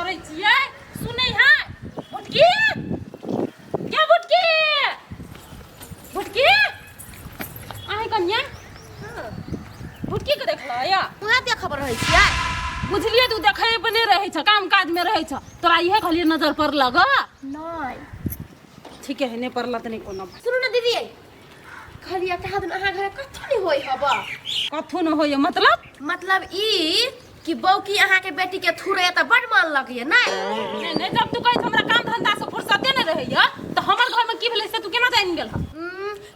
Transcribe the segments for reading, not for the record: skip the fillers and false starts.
करै छियै सुनै है भुटकी के भुटकी भुटकी अहीं कनिया भुटकी के देखल या उहे देखब रहै छियै बुझलियै तू देखै पर नहि रहै छ काम काज में रहै छ तोरा इहे कहलियै नजर पर लग नहि ठीक है नहि पड़ल तऽ नहि कोनो बात। सुनू ने दीदी कहलियै कहाँ दिन अहाँ घर कथू नहि होइ हब कथू नहि होइए मतलब मतलब ई कि बौकी अहाँके बेटी के थुरैया तऽ बड मन लगैया नहि नहि नहि जब तू कहै छ हमरा काम धंधा से फुर्सते नहि रहैया तऽ हमर घर में की भेलै से तू केना जानि गेल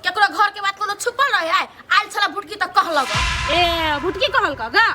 केकरो घर के बात कोनो छुपल रहे आइ आयल छला भुटकी तऽ कहलक ए भुटकी कहलक गा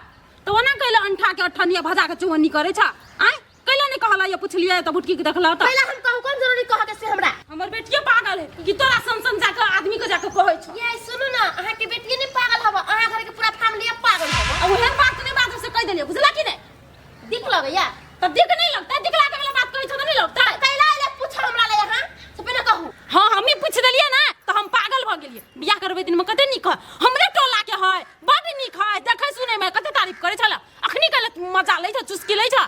तऽ ओना कैला अंठा के अठनिया भजा के चुवनी करै छ आँय कैला नहि कहला या पुछलियै तऽ भुटकी के देखला तऽ पहले हम कहू कोन जरूरी कह के से हमरा हमर बेटियो पागल है कि तोरा सन सन जाके आदमी के जाके कहै छ ये सुनू ना अहाँ के बेटिए नहीं पागल हब अहाँ घर के पूरा फैमिली पागल हब आ ओहन बात नहि बात से कहि देलियै बुझला कि नहि दिक लगैया तब दिक नहीं लगता दिक लागे वाला बात कहै छ तऽ नहीं लगता कैला आइले पूछ हमरा ले यहाँ से पहले कहू हाँ हमही पूछ देलियै ने तऽ हम पागल भऽ गेलियै बियाह करबै दिनमे कते नीक है हमरे टोला के है बड नीक है देखै सुनै मे कते तारीफ करै छला अखनी कहले मजा लै छ चुस्की लै छ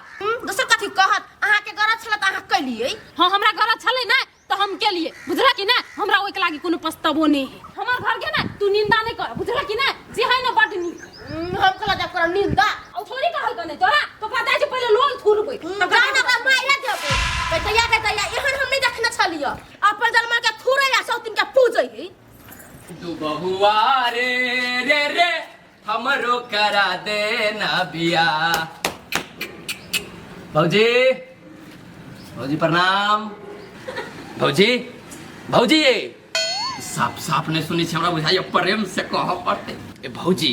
दोसर कथी कहत अहाँ के गरज छल तऽ अहाँ कैलियै हाँ हमरा गरज छलै ने तऽ हम केलियै बुझला कि ने हमरा ओहिके लागी कोनो पछतबो नहि है हमर घर के ने तू निंदा नहि कर बुझला कि ने जे है ने बड नीक हम कहला जब करब निंदा आ थोड़ी कहल कने तोरा तो ओकरा जाइ छै पहिले लोल थुरबै जाउ ने ओकरा मारि देबै कहतैया कहतैया एहन हम नहि देखने छलियै अपन जन्म के थुरै आ सौतिन के पूजै है दू बहुआ रे रे रे हमरो करा दे ना बिया भौजी भौजी प्रणाम भौजी भौजी ये साफ साफ नहीं सुनै छी हमरा बुझाइए प्रेम से कहऽ पड़तै ए भौजी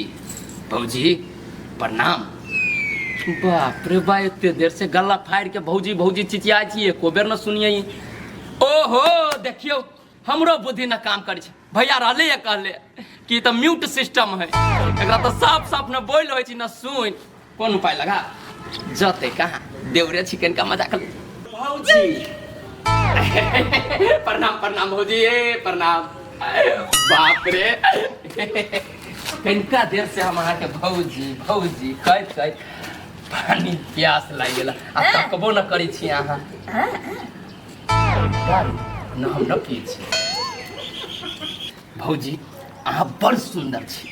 भौजी प्रणाम बाप रे बा एते देर से गला फाड़ि के भौजी भौजी चिचियाइ छी एको बेर न सुनियै ओहो देखियौ हमरो बुद्धि न काम करै छै भैया रहले या कहले कि तऽ म्यूट सिस्टम है एकरा तऽ साफ साफ न बोल होइ छै न सुन कोन उपाय लगा जते कहाँ देवरे छिकन का मजाक ले भौजी प्रणाम प्रणाम भौजी ए प्रणाम बाप रे कनिका देर से हम अहाँके भौजी भौजी कहैत कहैत पानी प्यास लागि गेल आ तकबो न करै छी अहाँ न हम न पियै छी भौजी अहाँ बड़ सुन्दर छी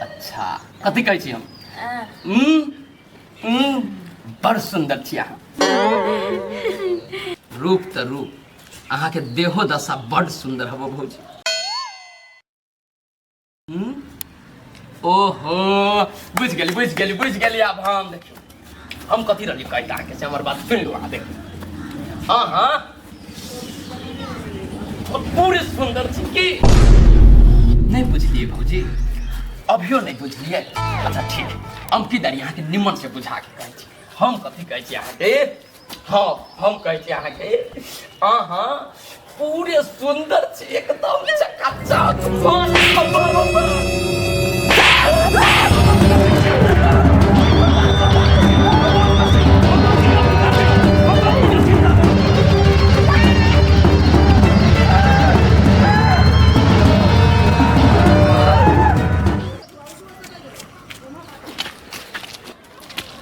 अच्छा कथी कहै छी हम उम्म, बड़ सुन्दर छी अहाँ रूप तऽ रूप अहाँके देहो दशा बड़ सुन्दर हबो भौजी हम्म? ओहो बुझि गेली बुझि गेली बुझि गेली आब हम देखियौ हम कथी रहली कहैत अहाँके से हमर बात सुनि लू अहाँ देखियौ हँ हँ पूरे सुन्दर छी की नहि बुझलियै भौजी अभियो नहि बुझलियै अच्छा ठीक हम की दारी अहाँके निमन से बुझा के कहै छी हम कथी कहै छी अहाँके हँ हम कहै छी अहाँके अहाँ पूरे सुन्दर छी एकदम चकाचक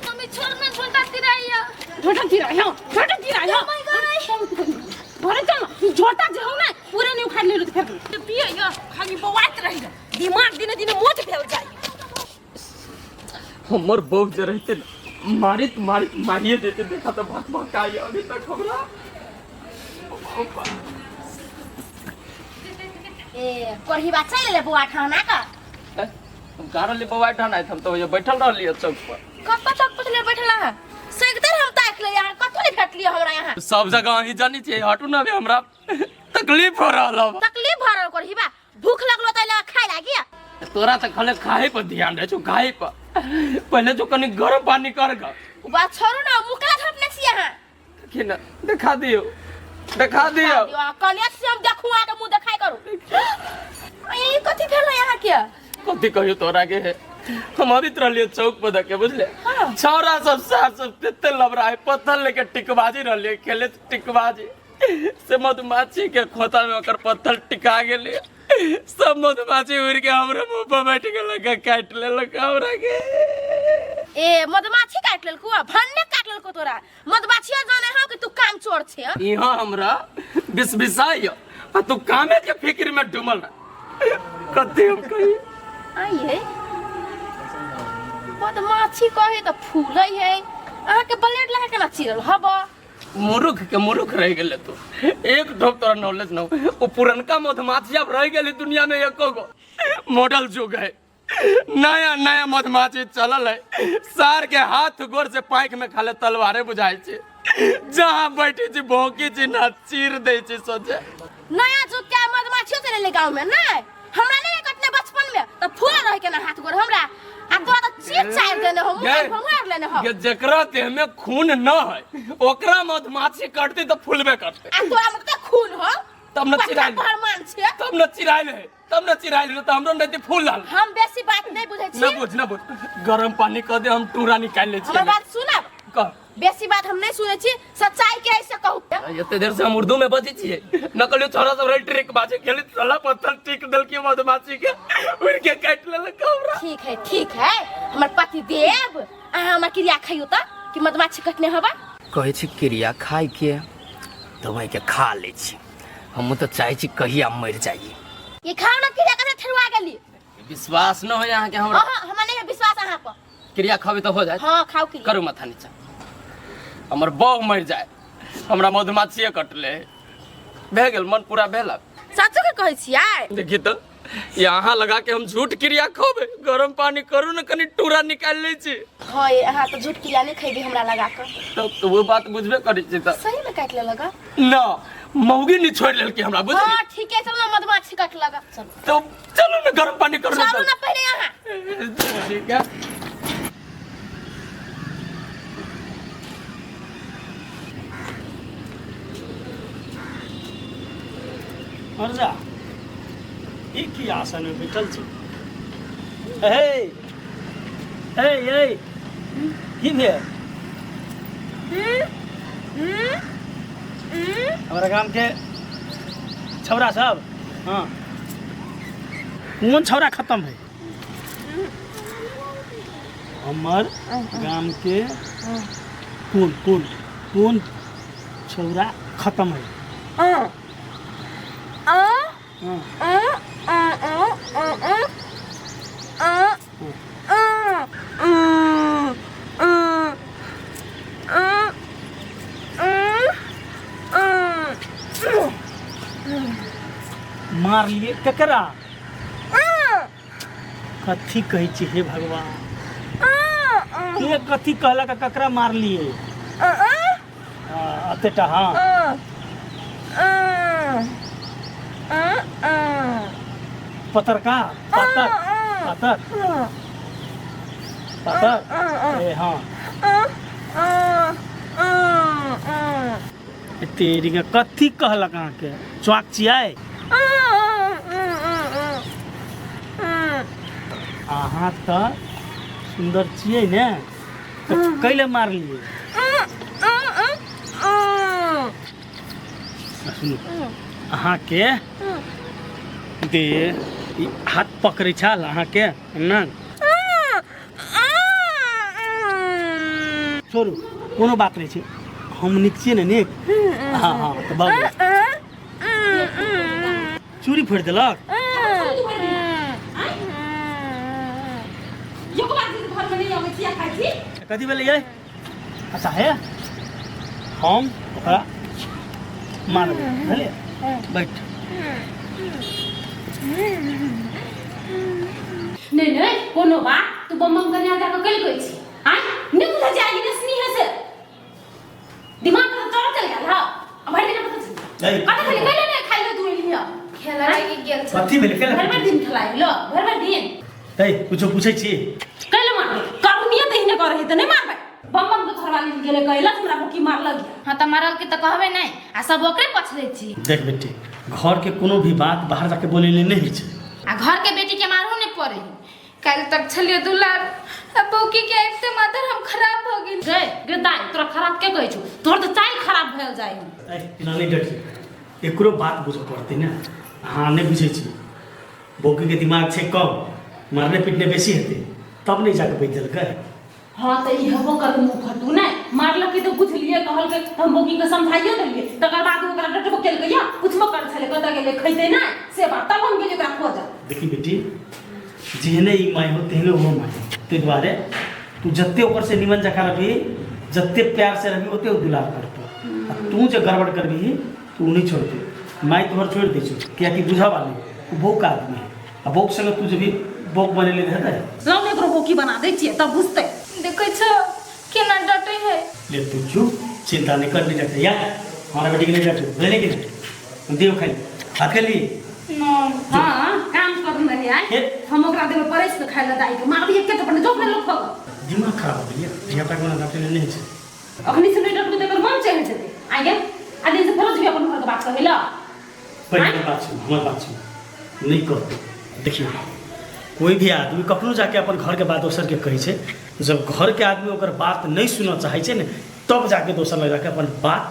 मम्मी छोड़ ना झोंटा तिराइया झोंटा तिराइया झोंटा तिराइया घरे चल ना झोंटा जे हो ना पूरे नहीं उखाड़ ले तो फेर पिए या खाली बवात रही दिमाग दिने दिने मोट भेल जाय हमर बहू जे रहते ना मारित मारित मारिए देते देखा तो भक भक आई अभी तक हमरा ए करही बात चलि ले बौआ ठाना का हम कहाँ रहली बौआ ठाना हम तो ओइजे बैठल रहली चौक पर कत तक पतले बैठल अहाँ सगतर हम ताक ले यहाँ कतौ नहीं भेटलिए हमरा यहाँ सब जगह अहीं जानी छियै हटू ना अभी हमरा तकलीफ हो रहल है तकलीफ भऽ रहल करही बा भूख लगलो त लगा खाय लागी तोरा तऽ खाली खाए पर ध्यान रहै छौ खाए पर पहिले जो कनी गरम पानी कर ग उ बात छोड़ू ना मुँह केला झपने छी अहाँ देखिए ना देखा दियो देखा दियो कनिया से हम देखू आके मुंह देखाई करू ई कथी भेल यहाँ के कथी कहियो तोरा के है हम अभी रहलिए चौक पर देखे बुझले छौरा सब सार सब तेते लबरा है पत्थर लेके टिकबाजी रहलिए खेले टिकबाजी से मधुमाछी के खोता में ओकर पत्थर टिका गेलै सब मधुमाछी उड़ के हमरे मुंह पर बैठ गेलक काटि लेलक हमरा के। ए मधुमाछी काटि लेलको आ भन्ने काटि लेलको तोरा। मधुमाछिया जाने हो कि तू काम चोर छे? यहाँ हमरा बिसबिसाई आ तू कामे के फिक्र में डूबल रह। कते हम कही आइए मधुमाछी कहे त फूलै है। अहाँ के ब्लेड लगा के ना चिरल हब। मूर्ख के मूर्ख रह गेले तू, एक ठोप तोरा नॉलेज न हो। वो पुरनका मधुमाछी अब रह गेली दुनिया में एको गो मॉडल जुग है, नया नया मधुमाछी चलल है। सार के हाथ गोर से पाइक में खाले तलवारे बुझाई छे, जहाँ बैठी छी भौंकी छी ना चीर दे छी सोचे। नया जुग के मधुमाछी चले गांव में ना हमरा नहीं कटने बचपन में त फूल रह के ना हाथ गोर हमरा आ तोरा त चीर चार देने हो मुंह भंगार लेने हो। ये जकरा देह में खून न है ओकरा मधुमाछी कटते त फूलबे करते। आ तोरा में त खून हो तब न चिराइल भरमान छे, तब न चिराइल है, तब न चिराइल है, त हमरो नहीं फूल लाल। हम बेसी बात नहीं बुझै छी। न बुझ न बुझ, गरम पानी क दे हम टूरा निकाल ले छी। हमर बात सुनब कह। बेसी बात हम नहीं सुनै छी, सच्चाई के ऐसे कहू। एते देर से हम उर्दू में बजै छियै, न कहलियो छोरा सब रहे ट्रिक बाजे खेली साला पत्थर टिक देलकी मधुमाछी के उड़ के काटि लेलक हमरा। ठीक है ठीक है हमर पति देव, अहाँ हमर क्रिया खइयो त कि मधुमाछी कटने हबा। कहै छी क्रिया खाय के त वही के खा लै छी, हमहूँ तऽ चाहै छी कहिया मरि जाइए। ये खाओ ना क्रिया कैसे ठेरुआ गेली। विश्वास न हो अहाँ के हमरा। अहाँ हमरा नहीं है विश्वास अहाँ पर। क्रिया खाबे तऽ हो जाए। हाँ खाओ क्रिया। करू माथा नीचा, हमर बहु मरि जाए हमरा मधुमाछिए कटले भए गेल, मन पूरा भेल। सचो के कहै छियै? देखी तऽ यहाँ लगा के हम झूठ क्रिया खोबे, गरम पानी करू ने कनी टूरा निकाल लै छी। हाँ ये अहाँ तऽ झूठ क्रिया नहीं खेबे हमरा लगा के। तब तो वो बात बुझबे करै छी तऽ। सही में काटि लेलक? ना मौगी नहीं छोड़ लेलकी हमरा बुझली। हाँ ठीक है चलो ना मधुमाछी काट लगा। चलो तो चलो ना गरम पानी करू चलो ना पहले यहाँ। ठीक है। अर्जा ई की आसन में बैठल छी? हे हे हे की भेल? हमरा गाम के छौरा सब, हाँ कोन छौरा खत्म है? हमर गाम के कोन कोन कोन छौरा खत्म है? हाँ। मार लिए ककरा? कथी कहै छी हे भगवान? के कथी कहलक ककरा मार लिए? अतेटा। हाँ पतरका पातर पातर पातर ए हाँ तेरी के कथी कहलक अहाँके? चौक छियै अहाँ तऽ सुन्दर छियै ने, तऽ कैले मारलियै? सुनू अहाँके दे ई हाथ पकड़ै छल अहाँके ना? छोड़ू कोनो बात नहीं छै, हम नीक छियै ने नीक। हाँ हाँ तऽ भऽ गेल। चूड़ी फोड़ि देलक। कथी भेलै यै? अच्छा हे हम ओकरा मारबै बुझलियै? बैठ। नहीं नहीं कोनो बात तू बम बम कन्या जाके कल गई छी आय नहीं बुझा जाएगी ने स्नेह से दिमाग तो चढ़ चल गेल हां अब भर दिन पता चल नहीं। कत खाली कइले नहीं खाइ ले तू एलिया खेला लागि गेल छ। कथी भेलै? केला भर भर दिन खेलाइ लो भर भर दिन। ए कुछो पूछै छी? कइले मारबै करनिए त हिने करही त नहीं मारबै। बम बम के घरवाली गेले कहला हमरा को की मारलक। हां त मारल के त कहबे नहीं आ सब ओकरे पछले छी। देख बेटी घर के कोनो भी बात बाहर जाके बोले ले नहीं होइ छै। आ घर के बेटी के मारहो नहीं पड़े। काल्हि तक छलियै दुलार आ बौकी के आबिते मात्र हम खराब भऽ गेल। गे गे दाइ तोरा खराब के कहै छौ? तोहर तऽ चालि खराब भेल जाइ। ए नानी डटी एकरो बात बुझऽ पड़तै ने। अहाँ नहि बुझै छी, बौकी के दिमाग छै कम, मारने पीटने बेसी हेतै तब नहि जाके बैठ देलकै। हाँ तो ई हेबो कर मुँह फटू ने मारलकै तऽ बुझलियै, कहलकै तऽ हम बौकी के समझाइयो देलियै, तकर बाद ओकरा डटबो केलकै या पुछबो कर छलै कतऽ गेलै खैतै नहि से बात, तब हम गेलियै ओकरा खोजऽ। देखी बेटी, जेहने ई माय हो तेहने ओहो माय हो, ताहि दुआरे तू जते ओकर से निमन जकाँ रहबही, जते प्यार से रहबही ओते ओ दुलार करतौ। आ तू जे गड़बड़ करबही तो ओ नहि छोड़तौ, माय तोहर छोड़ि दै छौ कियाकि बुझऽ वाली ओ बौक आदमी है, आ बौक संगे तू जे भी बौक बनेले हेतै। लाउ ने एकरो बौकी बना दै छियै तब बुझतै। देखै छौ केना डटै है। ले तू चुप, चिंता नहीं कर, नहीं डटे या हमारा बेटी के नहीं डटे, बुझले कि नहीं? देव खाली भात खाली। हाँ काम कर नहीं आए हे। हम ओकरा देबै परसि के खाइ लए दाइ के मारबी एके थप्पड़ जो फेर लोग खग। दिमाग खराब हो गेल धिया पुता के डटे नहीं छै। अखनी से नहीं डटबै तऽ एकर मन चढ़ि जेतै। आइ गे आ दिन से फेरो जेबै अपन घरके बात कहै लए। पहिले हमर बात सुन, हमर बात सुन, नहीं कहतौ। देखियौ कोई भी आदमी कखनो जाके अपन घरके बात दोसरके कहै छै, जब घरके आदमी ओकर बात नहीं सुनऽ चाहै छै ने तब जाके दोसर लग जाके अपन बात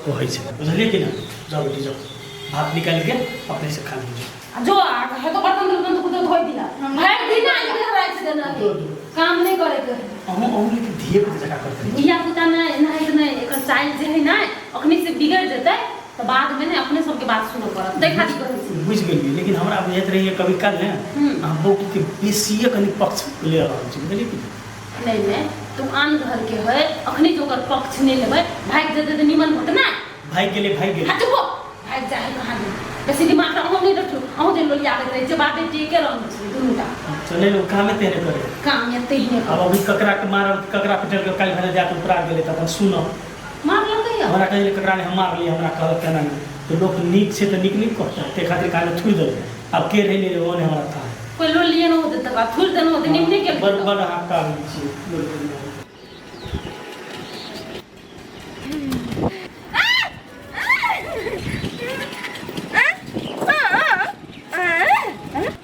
कहै छै, बुझलियै कि नहि? जाओ बेटी जाओ, भात निकालिके अपने से खा लीजिए। आ जो आ है तो बर्तन बर्तन तो खुद धोइ दिला भरि दिन आई के राखि देना है, काम नहीं करे के। अहूँ अहूँ लेकिन धिये पुता जकाँ करते रहै छी। धिया पुता नहि नहि नहि एकर चालि जे है ने अखनी से बिगड़ि जेतै तऽ बाद में ने अपने सबके बात सुनऽ पड़त, ताहि खातिर कहै छी। बुझि गेलियै, लेकिन हमरा बुझाइत रहैए कभी काल ने अहाँ बौकीके बेसिए कनि पक्ष ले रहल छी, बुझलियै कि नहि? नहीं नहीं तू आन घर के है, अखनी जो ओकर पक्ष नहीं लेबै भागि जेतै तऽ निमन होत ना। भागि गेलै, भागि गेलै। हाँ चुप हो, भागि जाए कहाँ गेलै। बेसी दिमाग तऽ अहूँ नहि रखू, अहूँ जे लोलियाबैत रहै छियै बाप बेटी एके रंग छियै दुनूटा। चलै लोग कामे तेहने करे। काम एते ही आब अभी ककरा के मारल ककरा पिटल के काल्हि भने जाके उपरा गेलै तऽ अपन सुनब। मारलकै या? हमरा कहै ककरा ने हम मारलियै, हमरा कहलक केना नहि, तऽ लोक नीक छै तऽ नीक नीक कहतै, ताहि खातिर काल्हि थुड़ि देलकै। आब के रहै नहि रहै ओ नहि हमरा था। कोइ लोलिए न होतै तकर बाद थुड़ि देने होतै, निमने केलकै। बड़ बड़ अहाँ काबिल छियै।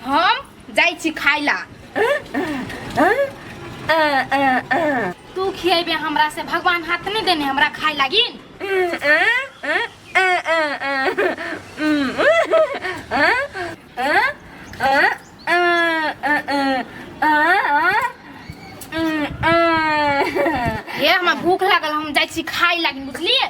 हम जाइ छी खाइ ला। तू खिएबे हमरा से भगवान हाथ नहीं देने हमरा खाए लागिन। हे हमरा भूख लागल, हम जाइ छी खाए लागिन, बुझलिए?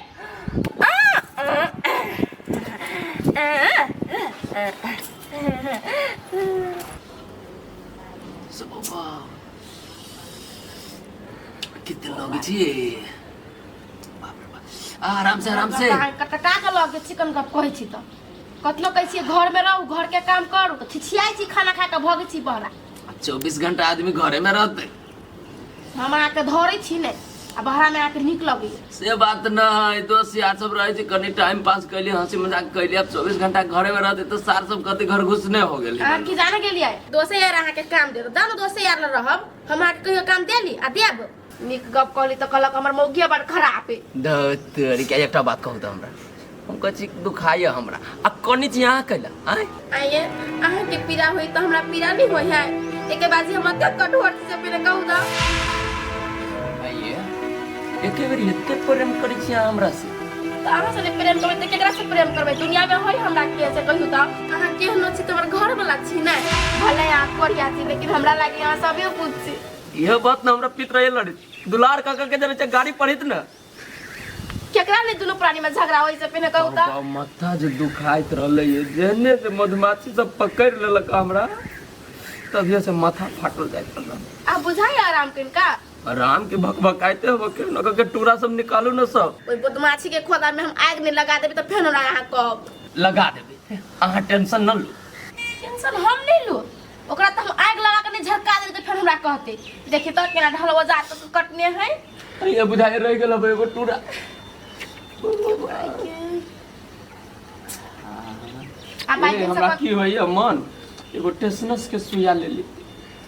कते लगे छी बाप रे बाप। आ, आराम से आराम से। कटकटा के लगे चिकन गप कहै छी तऽ कतनो कहै छियै घर में रहू घर के काम करू तऽ छिछियाइ छी, खाना खा के भगै छी बहरा। 24 घंटा आदमी घरे में रहते। हम अहाँके धरै छी ने आ बहरा में अहाँके नीक लगैया। से बात न है, दोस्त यार सब रहे छै कनी टाइम पास कैली हंसी मजाक कैली। अब 24 घंटा घरे में रहते तो सार सब कहते घर घुसने हो गेल। अहाँ की जाने गेलियै दोसे यार अहाँके काम देत, जानो दोसे यार लग रहब हम अहाँके कहियो काम देली आ देब। नीक गप कहली तऽ कहलक हमर मौगिया बड़ खराब है। धत्तरी के एकटा बात कहू तऽ हमरा, हम कहै छी दुखाइए हमरा आ कनी छी अहाँ कैला आँय? आइए अहाँके पीड़ा होई तऽ हमरा पीड़ा नहीं होई है, एके बाजी हम एते कठोर छी से पहिले कहू तऽ। आइए एके बेर एते प्रेम करै छी अहाँ हमरा से? तऽ अहाँ से प्रेम करबै तऽ केकरा से प्रेम करबै? दुनिया में होई हमरा के से कहू तऽ? अहाँ केहनो छी तऽ हमर घर वाला छी ने, भले अहाँ कोरिया छी लेकिन हमरा लागे अहाँ सबे कुछ छी। इहो बात न हमरा पित रहे लड़े दुलार काका के जरे छै गाड़ी पढ़ित न। केकरा ने दुनू प्राणी में झगड़ा होई से पहिने कहू तऽ? बाबा, माथा जे दुखाइत रहलै ये, जेहने से मधुमाछी सब पकड़ लेलक हमरा तभिए से माथा फाटल जाइत रहल। आ बुझाइ आराम कनिका? आराम के भकभकाइते होबो के न के टूरा सब निकालू न सब। ओहि बदमाशी के खोदा में हम आग नहीं लगा देबे तऽ फेर हमरा अहाँ कहब। लगा देबे, अहाँ टेंशन न लू। टेंशन हम नहीं लू, ओकरा तऽ हम आग लगा के नहीं झरका देबे तऽ फेर हमरा कहते देखी तऽ केना ढलवा जा तऽ कटने है। ये बुझाइ रह गेल अब एगो टूरा। आ बाइक ए, हमरा की होइए मन एगो टेसनस के सुइया ले ली।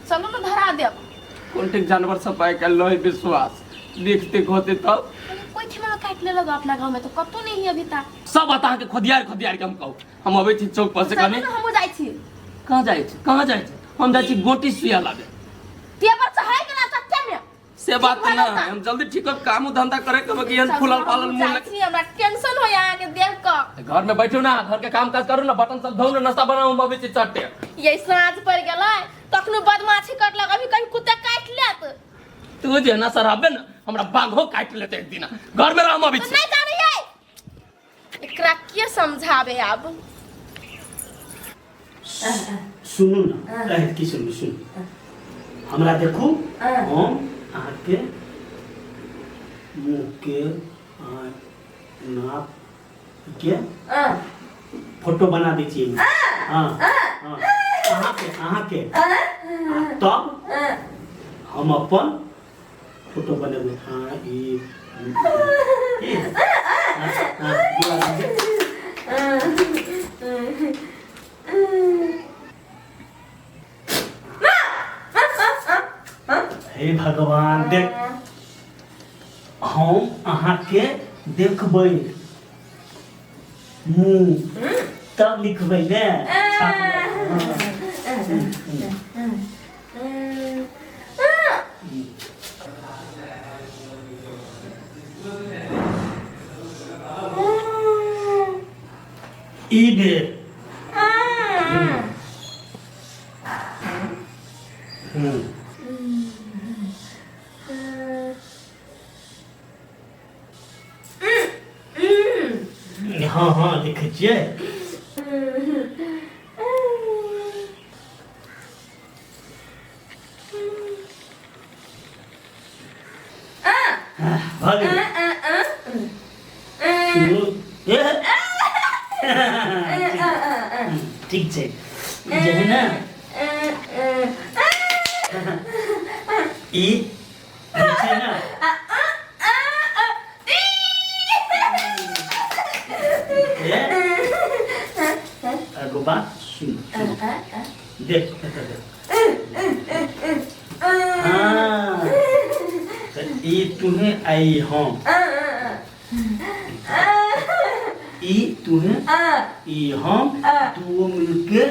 चलू ने धरा देब। कोन ठीक जानवर सब आइ काल्हि नहीं विश्वास देखते होते तब। कोई ठिमा काट लेलक अपना गांव में तो कतौ नहीं है अभी तक। सब बात अहाँके खोदियार खोदियार के हम कहू। हम अबै छी चौक पर से चलू कनी। ने हमहूँ जाइ छी। कहाँ जाइ छी, कहाँ जाइ छी? हम जाइ छी गोटी सुइया लाबे। तेवर चढ़ाइ गेला सत्य में। से बात ना है, हम जल्दी ठीक होब, काम धंधा करे के बकी एहन फूलल फालल मुंह जाइ छी, हमरा टेंशन होइया अहाँके देख कऽ। घर में बैठू ना, घर के काम काज करू ना, बर्तन सब धोउ ना, नाश्ता बनाऊ, हम अबै छी चट्टे। ये साँझ पड़ गेलै तखनो बदमाशी करलक, अभी कहीं कुत्ता काटि लेत। तू जे ना सराबे ना, हमरा बाघो काटि लेते एक दिना। घर में रह, हम अबै तो छी। नहीं जानै एकरा के समझाबे आब। सुनू ना, कहै की सुनू सुनू, हमरा देखू, हम अहाँके मुँह के आँख नाक के फोटो बना दै छी। हाँ हाँ, अहाँके अहाँके आ तब हम अपन फोटो बनेबै। हाँ ई ई, हाँ, हाँ, दू आदमीके। हे भगवान, देख हम अहाँके देखबै मुँह तब लिखबै ने। ई बेर हम्म हँ हँ लिखै छियै। भऽ गेलै। सुनू ए, ठीक छै जे है ने ई ई छै ने ए, एगो बात सुन सुन, देख एतऽ देख। हाँ तऽ ई तुहे आई हम, ई तुहे ई हम, दुओ मिलके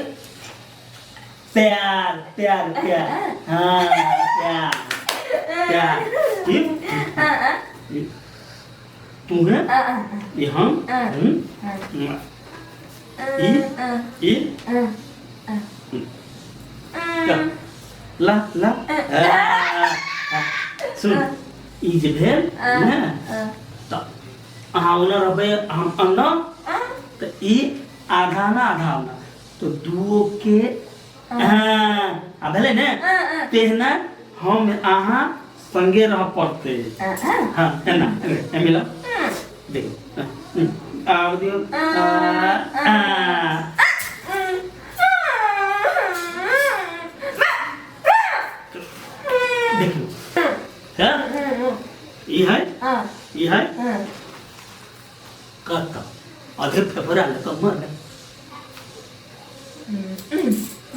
प्यार प्यार प्यार, हाँ प्यार प्यार। ठीक, ई तुहे ई हम, ई ई ला ला आ, सुन ई जे भेल ने तऽ अहाँ ओना रहबै हम अन्ना, तऽ ई आधा ना आधा ओना, तऽ दुओ के हाँ आ भेलै ने, तेहना हम अहाँ संगे रह पड़तै। हाँ एना एना मिला देखो, आब दियौ आ आ देखियौ हाँ ई है ई है कत अधे फेफड़ा ले कमर ले।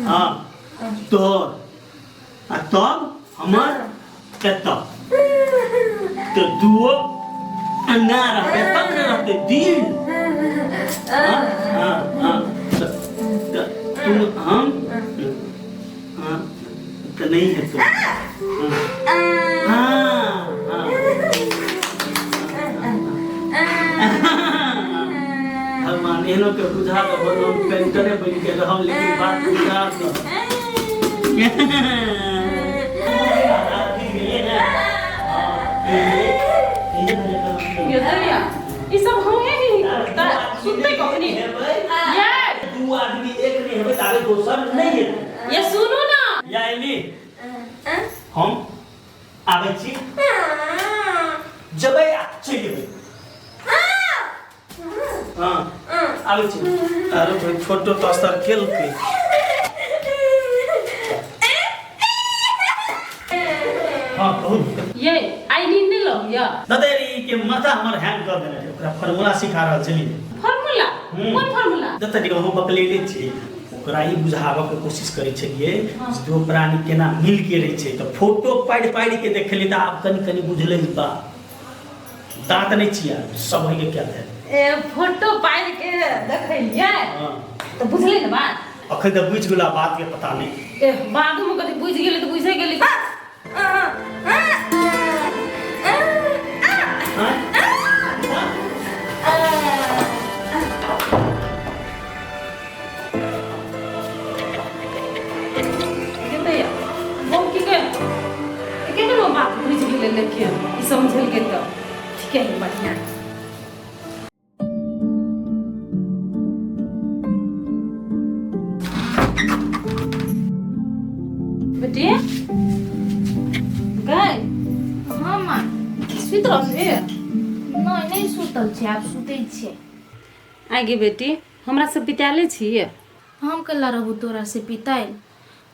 हाँ तोहर आ तब हमर एतऽ तऽ दुओ अंगा रहतै तब ने रहतै दिल। हाँ हाँ हाँ तऽ तू हम हाँ तऽ नहीं है तो हाँ हाँ भगवान एहनो के बुझा दो, हम पेंटरे बनि के रहब लेकिन बात बुझा दो। ये दरिया ई सब हमें ही करता सुनते कखनी ये दू आदमी एक नहीं हेबै ताबे दोसर नहीं हेतै। ये सुनू ना या एली हम आबै छी, जबै आ चलि जेबै। हाँ आबै छी। अरे भाई फोटो तो असर केलकै। हाँ कहू। ये आई नींद नहीं लो या ददेरी के माथा हमर हैंग कर देने छै, ओकरा फार्मूला सिखा रहल छलियै। फार्मूला? कोन फार्मूला? जतऽ हम बकलेले छी ओकरा ई बुझाबऽके कोशिश करै छलियै जे दू प्राणी केना मिल के रहै छै, तऽ फोटो पाड़ि पाड़ि के देखलियै तऽ आब कनि कनि बुझलै बा दाँत नहि छियै सब होइके क्या भेल। ए फोटो पाड़ि के देखलियै हाँ तऽ बुझलै ने बात? अखन तऽ बुझि गेला बात के पता नहि। ए बादमे कथी बुझि गेलै तऽ बुझे गेलै। बात बुझि गेलै, लेकिन ई समझेलकै तऽ ठीके है, बढ़िआँ। बेटी गए? हाँ माँ। सुति रहल छी? नहि, नहि सुतल छी, आब सुतै छियै। आगे बेटी, हमरा सब बिताले छियै? हम कला रहू तोरा से पिताइल?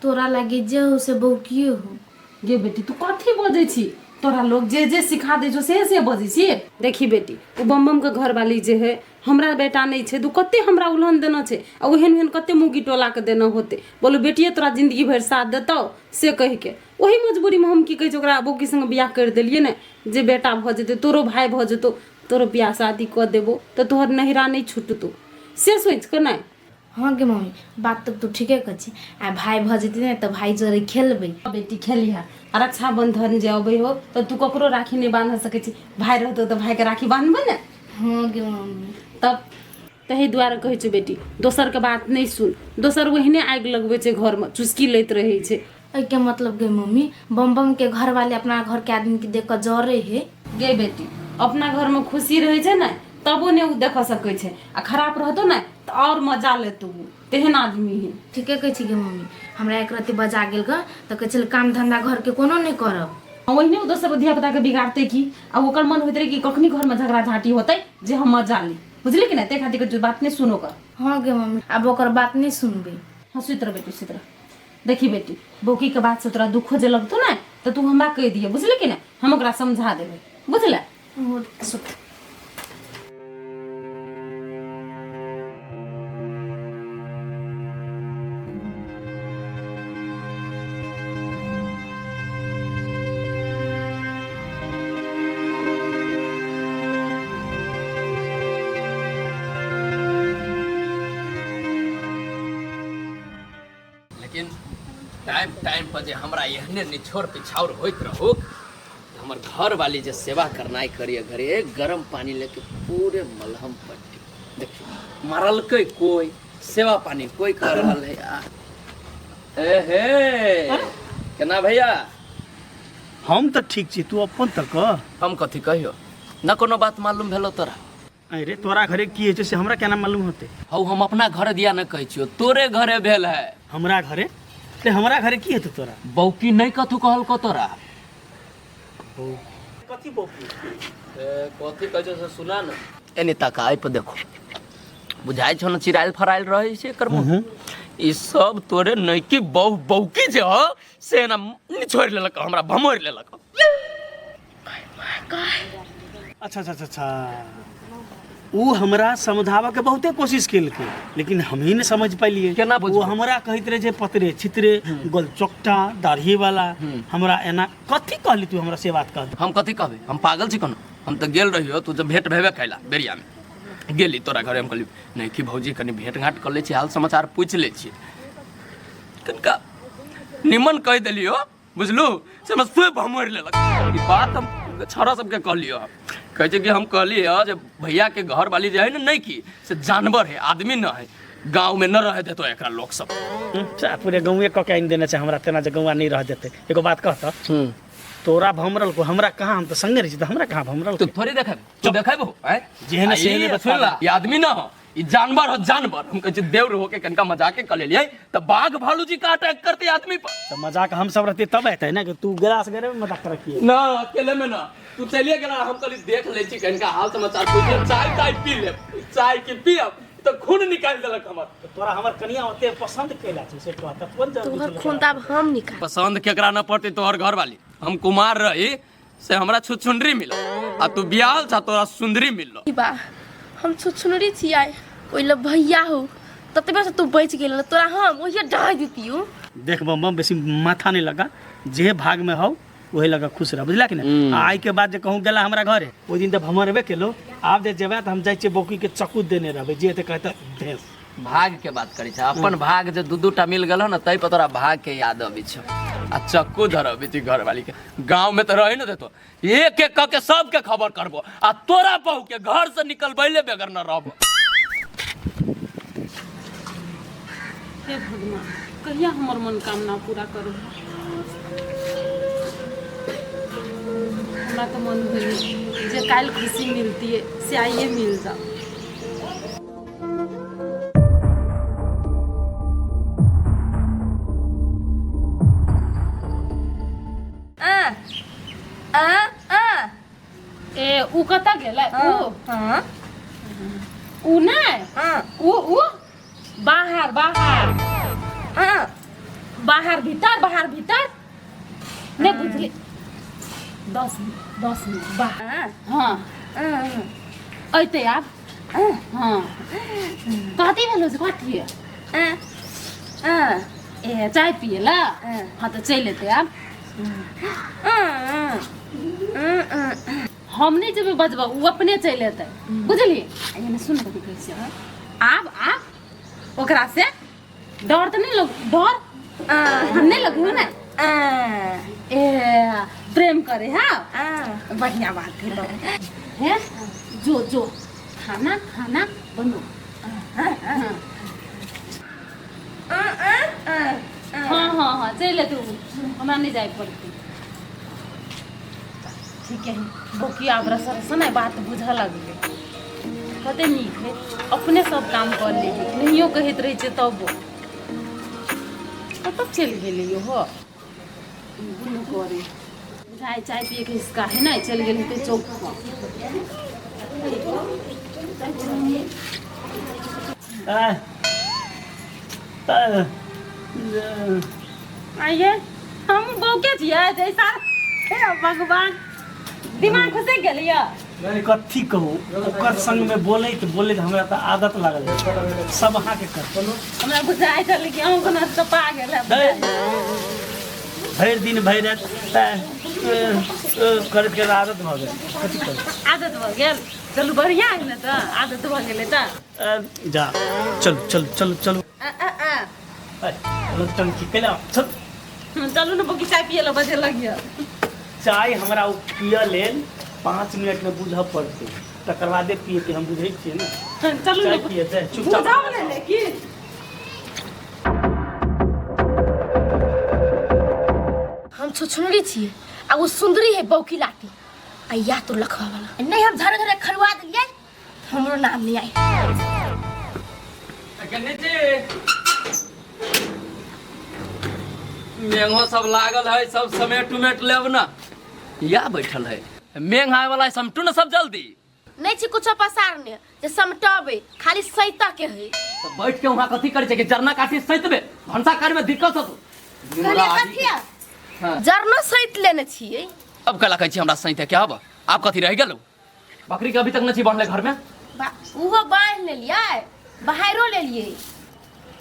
तोरा लागी जे हो से बौकिए हो। गे बेटी, तू कथी बजै छी? तोरा लोग जे जे सिखा दै छौ से से बजै छी। देखी बेटी, ओ बम बम के घरवाली जे है, हमरा बेटा नहि छै तऽ कते हमरा उलहन देना छै आ ओहन ओहन कते मुगी टोला के देना होते। बोलो, बेटिए तोरा जिंदगी भरि साथ देतौ से कहि के ओही मजबूरीमे हम की कहै छै ओकरा बौकी संगे बियाह करि देलियै ने, जे बेटा भऽ जेतै, तोरो भाय भऽ जेतौ, तोरो बियाह शादी कऽ देबो तऽ तोहर नहिरा नहि छुटतौ, से सोचि कऽ नहि। हाँ गे मम्मी, बात तऽ तू ठीके कहै छी। आ भाय भऽ जेतै ने तऽ भाय जरे खेलबै। बेटी, खेलिहा। आ रक्षाबंधन जे अबै हो तऽ तू ककरो राखी नहि बान्ह सकै छी, भाय रहतौ तऽ भायके राखी बान्हबै ने? हाँ गे मम्मी। तब ताहि दुआरे कहै छौ बेटी, दोसरके बात नहि सुन। दोसर ओहिने आगि लगबै छै घरमे, चुस्की लैत रहै छै। एहिके मतलब गे मम्मी, बम बम के घर वाले अपना घर के आदमी के देख कऽ जरे है? गे बेटी, अपना घरमे खुशी रहै छै ने तबो नहि ओ देखऽ सकै छै, आ खराब रहतौ ने तऽ आओर मजा लेतौ। ओ तेहन आदमी है। ठीके कहै छी गे मम्मी। हमरा एक रत्ती बजा गेल ग तऽ कहै छलै काम धंधा घर के कोनो नहि करब। ओहिने ओ दोसर धिया पुताके बिगाड़तै की, आ ओकर मन होइत रहै कि कखनी घरमे झगड़ा झाँटी होतै जे हम मजा ली। बुझली कि नहि? ताहि खातिर के बात नहि सुन ओकर। हाँ गे मम्मी, आब ओकर बात नहि सुनबै। हाँ, सुति रह बेटी, सुति रह। देखी बेटी, बौकी के बात से तोरा दुखो जे लगतो ने तऽ तू हमरा कहि दिहे, बुझली कि नहि? हम ओकरा समझा देबै, बुझले? सुत। लेकिन टाइम टाइम पर जे हमरा एहने निछोड़ पिछाउर होइत रहुक, हमर घर वाली जे सेवा करनाइ करिए घरे, गरम पानी लेके पूरे मलहम पट्टी देखियो मारलकै, कोई सेवा पानी कोई कर रहल है। आ ए हे, केना भैया? हम तऽ ठीक छी, तू अपन तऽ कह। हम कथी कहियो? न कोनो बात मालूम भेलो तोरा? अरे तोरा घरे की होइ छै से हमरा केना मालूम होतै? हौ, हम अपना घर दिया न कहै छियो, तोरे घरे भेल है। हमरा घरे? ते हमरा घरे की हेतै तोरा? बौकी नहीं कथू कहलको तोरा? कथी बौकी? ए, कथी कहै छौ से सुना न। एने ताका, एहि पर देखो, बुझाइ छौ ने चिरायल फरायल रहै छै एकर मुँह? ई सब तोरे नैकी बहु बौकी जे हो से एना निछोड़ि लेलक, हमरा भमोरि लेलक। अच्छा अच्छा अच्छा अच्छा, ऊ हमरा समझाबऽ के बहुते कोशिश केलकै, लेकिन हमही नहि समझ पाइलियै। केना बुझबै? ओ हमरा कहैत रहै जे पतरे छितरे गोलचोकटा दाढ़ी वाला हमरा एना कथी कहली तू हमरा से बात कह। हम कथी कहबै? हम पागल छी कोनो? हम तऽ गेल रहियो, तू जब भेंट भेबे कैला बेरियामे गेली तोरा घरे, हम कहली नहि कि भौजी कनि भेंट घाट कऽ लै छी, हाल समाचार पूछि लै छी। कनिका निमन कहि देलियो, बुझलू, से हमरा स्वयं भमोरि लेलक। ई बात हम छौड़ा सबके कहलियो, कहै छै कि हम कहलियै जे भैया के घर वाली जे है ने नहि की से जानवर है, आदमी न है, गाँव में न रहे देतो एकरा लोग सब। चा पूरे गाँवे कऽ के आनि देने छै हमरा, तेना जे गौआ नहि रह जेतै। एगो बात कह तऽ, तोरा भमरल को, हमरा कहाँ? हम तऽ संगे रहै छी, तऽ हमरा कहाँ भमरल? तू थोड़ी देखेबे, तू देखेबो आँय? जेहन आ सेहने ई बता सुन ला, ई आदमी न हो, ई जानवर हो, जानवर। हम कहै छी देवर होके कनिका मजाके कऽ लेलियै तऽ बाघ भालू जी का अटैक करते आदमी पर। तऽ मजाक हम सब रहते तब हेतै ने, कि तू गिलास गेरे में मजाक रखिए? ना, अकेले में ना, तू चलिए गेला। हम कहली देख लै छी, कनिका हाल समाचार पूछ लेब, चाय ताय पी लेब। चाय के पियब तऽ खून निकालि देलक हमर। तऽ तोरा हमर कनिया ओते पसंद कैला छै से कह तऽ कोन जरूरी तोहर छलै? खून तऽ आब हम निकाल। पसंद केकरा न पड़तै तोहर घर वाली? हम कुमार रही से हमरा छुछुंदरी मिलल, आ तू बियाहल छा तोरा सुंदरी मिलल। बा, हम छुछुनरी छियै, ओहि लए भैया हो ततबे से तू बचि गेल, तोरा हम ओहिये डहाइ दितियौ। देख बम बम, बेसी माथा नहीं लगा, जे भाग में हौ वही लगा खुश रह, बुझला कि नहीं? आ आई के बाद जे कहूँ गेला हमरा घरे, ओहि दिन तऽ भमरबे केलो, आब जे जेबै तऽ हम जाइ छियै बौकी के चक्कू देने रहबै, जे हेतै कहतै भेंस। भाग के बात करै छै, अपन भाग जे दू दू टा मिल गेल ने ताहि पर तोरा भाग के याद अबै छै आ चक्कू धरबै छै घरवाली के। गाँव में तऽ रहे ने देतो, एक एक कऽ के सबके खबर करबो आ तोरा बहू के घर से निकलबैले बगैर न रहबो। हे भगवान, कहिया हमर मनोकामना पूरा करबो? हमरा तऽ मन भेल जे काल्हि खुशी मिलती से आइए मिल जाओ। आ आ आ ए उ कतऽ गेलै? उ हाँ। उ नहि। हाँ। उ उ बाहर बाहर। हाँ। बाहर भीतर बाहर भीतर नहि बुझली। 10 10 मिनट बाहर। हाँ। हाँ। हाँ। अयतै आब। हाँ, कथी भेलो से कथी? आ आ ए चाय पिए ला। हाँ। हाँ, तऽ चलि एतै आब। आ हम नहि जेबै बजबऽ, ओ अपने चलि एतै, बुझलियै? आ एने सुन, कथी कहै छियै, आब आब ओकरा से डर तऽ नहि लग, डर हम नहि लगू ने। ए प्रेम करे। हाँ, बढ़िया बात है तो है। जो जो खाना खाना बनो। हाँ हाँ हाँ हाँ, चलि एतै उ, हमरा नहि जाय पड़तै। ठीक है। बौकी आब रस रस ने बात बुझऽ लगलै। कते नीक है, अपने सब काम कर ले है, नहियो कहैत रहै छै तबो। कतऽ चलि गेलै हो? बुनू करे चाय चाय पिए के हिसका है ने, चलि गेल हेतै चौक पर। आ, आ, आइए हम बौके छियै जैसा। हे भगवान, दिमाग घुसि गेल यऽ। नहीं, कथी कहू, ओकर संग में बोलैत बोलैत हमरा तऽ आदत लागल है। सब अहाँके कर हमरा बुझाइ छल कि अहूँ कोनो तपा गेल है। भरि दिन भरि राति करैत करैत आदत भऽ गेल, कथी कहू। आदत भऽ गेल। चलू, बढ़िआँ है ने तऽ, आदत भऽ गेलै तऽ। जा, चलू चलू चलू चलू। आ, आ, आ। अरे, टंकी कैला चल। चलू ने बौकी, चाय पिए लए बजे लगिय। चाय हमरा ओ पियऽ लेल 5 मिनट में बुझऽ पड़तै, तकर बादे पियेतै। हम बुझै छियै ने। चलू चाय ने। पियेतै चुपचाप। बुझाउ ने लेकिन। हम छुछुनरी छियै आ ओ सुंदरी है बौकी लाटी आ या तो लखवा वाला नहीं। हम झरे झरे खरुआ देलियै, हमरो नाम नहीं आई। गणेश जी, मेघो सब लागल है, सब समेट उमेट लेब ना। या बैठल है, मेघ आए वाला है, समटू ना सब जल्दी। नहीं छी कुछो पसारने जे समटबै, खाली सैता के है। तो बैठ के वहाँ कथी करै छै कि जरना काटी सैतबे? भनसा करे में दिक्कत होतो। कहलियै कथी? हाँ। जरनो सैत लेने छियै। अब कला कहै छी हमरा सैते के? अब आब कथी रह गेलौ? बकरी के अभी तक नहीं बांधले घर में? उहो बान्हि लेलियै, बाहरो लेलियै।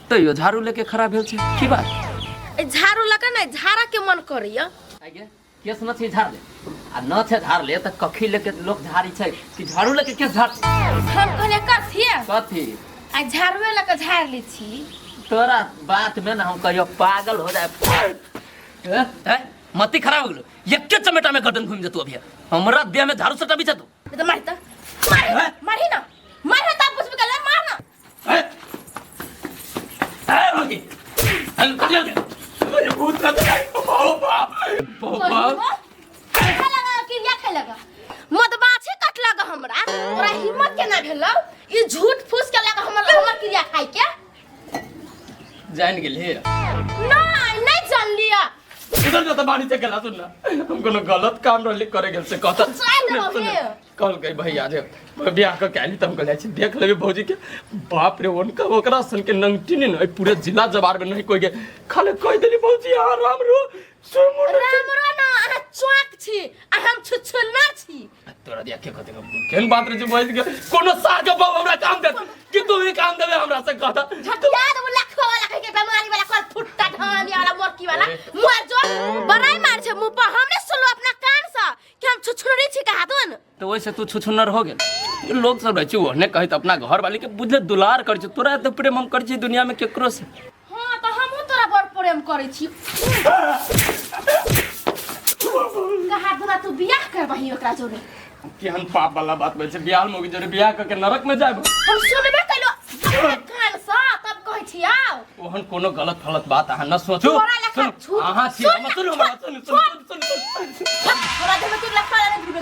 तैयो झाड़ू लेके खड़ा भेल छै, की बात? ए, झाड़ू लऽ कऽ ने झाड़ा के मन करैया। आगे केस न छै झाड़ ले, आ न छै झाड़ ले तऽ कखी लेके लोक झाड़ी छै कि झाड़ू लेके केस झाड़? हम कहलियै कथी? कथी? आ झाड़ुए लऽ कऽ झाड़ि लै छी। तोरा बात में ना हम कहियो पागल हो जाए। ए, ए, मती खराब हो गेलो, एके चमेटा में गर्दन घूम जेतौ। अभी हमरा देह में झाड़ू सटा बिछा तू। नहीं तऽ मारि तऽ मारि, मारही ना, मारही तब बुझबे कले, मार ना। ए, ए, भौजी, ए, कथी हो गेल? अरे, भूत का बाप बाप बाप। खाय लगा क्रिया, खाय लगा मधुमाछी कटलक हमरा। तोरा हिम्मत केना भेलौ ई झूठ फूस के लगा हमर हमर क्रिया खाय के? जान गेली? नहीं, नहीं जानलिया। इधर जो तो बानी से गला। सुन ना, हम कोनो गलत काम रहली करे गेल से कहता। चाय देबो हे। कहल गई भैया जे बियाह क के आइली त हम कहलियै छी देख लेबे भौजी के। बाप रे, उनका ओकरा सन के नंगटी ने न पूरे जिला जवार में नहीं कोई के। खाली कह देली भौजी यहाँ राम रो सुमुन। रामरो ना, अहाँ चौक छी आ हम छुछुन्नर छी। तोरा दिया के कहते केहन बात रे जे भौजी के कोनो सार के बाप हमरा काम दे कि तू ही काम देबे हमरा से कहता। झटिया देबो लखवा वाला कह के, बेमारी वाला कर फुट्टा ढानी वाला मोरकी वाला मुँह जो बड़ाई मार छै मुँह पर। हम नहीं सुनलो अपना कान से कि हम छुछुनरी छी कहा दो। तो वैसे तू छुछुन्नर हो गेल। लोग सब रहै छै ओहने कहैत अपना घर वाली के बुझले दुलार करै छै। तोरा एते प्रेम हम करै छी दुनिया में केकरो से? हाँ, तऽ हमहूँ तोरा बड़ प्रेम करै छी कहा दूना। तू बियाह करबही ओकरा जोरे? केहन पाप वाला बात होइ छै बियाह मोगी जोरे? बियाह करके नरक में जायब। हम सुनबे कैलो अपने कान से तब कहै छी आउ। ओहन कोनो गलत फलत बात अहाँ न सोचू। तोरा लेखा सुनू, झूठ- अहाँ छी सुन हम ना, सुनू हमरा, सुनू सुनू सुनू सुनू। तोरा देह में तू लखवा वाला नहीं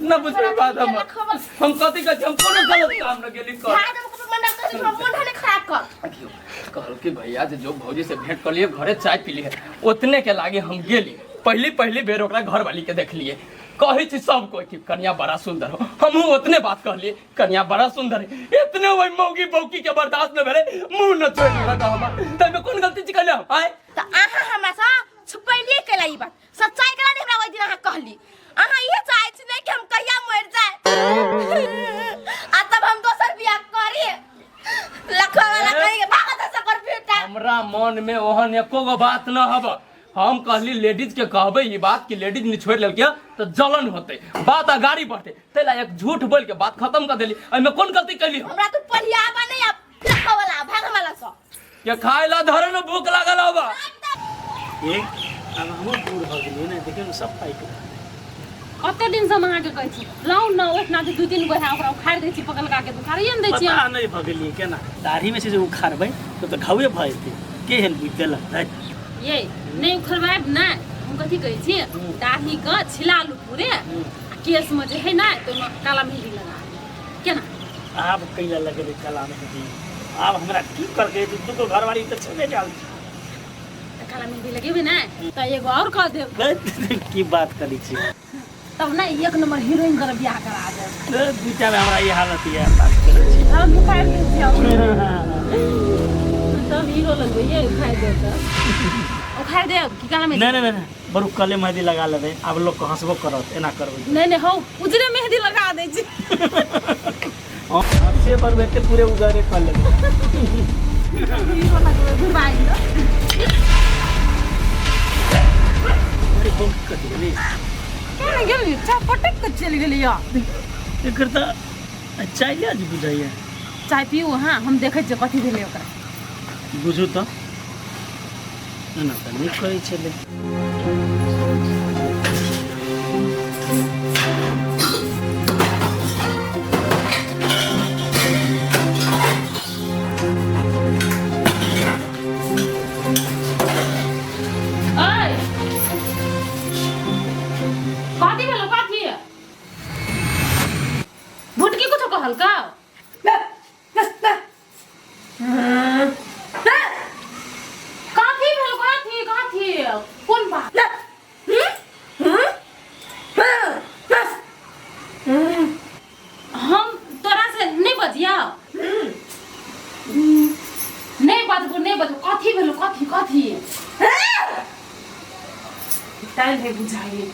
न बुझबै बात हम हम कथी कहै छी हम कोनो गलत काम न गेली कर भाग देबो कपड़ा मंडल कर हमरा मन हने खराब कर। देखियौ कहल कि भैया जे जो भौजी से भेंट कर लिए घरे चाय पी लिए उतने के लागे हम गेली पहली पहली बेर ओकरा घर वाली के देखलिए। कहै छी सब कोई कि कन्या बड़ा सुंदर हो, हमहूँ उतने बात कहलिए कन्या बड़ा सुंदर है। इतने वही मौगी बौकी के बर्दाश्त न भेलै मुंह न छोड़ देलक हमर। तैमे कोन गलती छी कहले हम आय? त अहाँ हमरा से छुपैलिए कैला ई बात, सच्चाई कैला नहीं हमरा ओहि दिन अहाँ कहली। अहाँ इहे चाहै छी नहीं कि हम कहिया मरि जाए आ तब हम दोसर बियाह करी। लखवा वाला कही के भागत है सकर बेटा। हमरा मन में ओहन एको गो बात न हब। हम कहली लेडीज के कहबै ई बात कि लेडीज ने छोड़ लेलकै त जलन होतै, बात अगाड़ी बढ़तै, तै ला एक झूठ बोल के बात खत्म कर देली। एहिमे कोन गलती कैली हम? हमरा तू पढ़ियाबा नहीं अब लखवा वाला भाग हमरा से के खाए ला धरे न भूख लागल हबा। ए अब हमर बूढ़ भऽ गेलियै ने, देखियौ ने सब पाकि रहल। कते दिन से हम अहाँके कहै छी लाउ न ओहिठिना जे दू तीन गो है ओकरा उखाड़ि दै छी पकलका के उखाड़िए ने दै छी। पता नहि भऽ गेलियै केना दाढ़ी में छै जे उखाड़बै तऽ घावे भऽ जेतै। केहन बुझि देलक है ये नहि उखड़बायब ने। हम कथी कहै छी दाढ़ी के छिला लू पूरे आ केश में जे है ने तऽ ओहिमे काला मेहंदी लगा लिअ। केना आब कैला लगेबै काला मेहंदी? आब हमरा की करके दू गो घरवाली तऽ छेबे कयल छै। तऽ काला मेहंदी लगेबै ने तऽ एगो और कऽ देब। की बात करै छी? तब ने एक नंबर हीरोइन कर बियाह करा देब। दूटा में हमरा ई हालत ये बात करै छी। हम उखाड़ि दै छी हम। तब हीरो लगबै ये उखाड़ि देब तऽ उखाड़ि देब की काला मेहंदी? नहि नहि नहि बरु काले मेहंदी लगा लेबै, आब लोक हंसबो करत एना करबै। नहि नहि हौ उजरे मेहंदी लगा दै छी। से बरु एते पूरे उजरे कऽ लेबै। हीरो लगबै घुरबाइ दियौ। अरे बहुत कथी गेलै? केना गेलियै? चाय पटक कऽ चलि गेलियै। एकर तऽ चाय आज बुझाइए। चाय पीऊ अहाँ, हम देखै छियै कथी भेलै ओकरा। बुझू तऽ एना तऽ नहि कहै छलै। ओइ कथी भेलो? कथी भुटकी कुछो कहलकौ? कथी भेल? कथी कथी कोन बात? हम तोरा से नहीं बजिया, नहीं बजबो नहीं बजबो। कथी भेलो? कथी कथी टाइम है बुझाइए।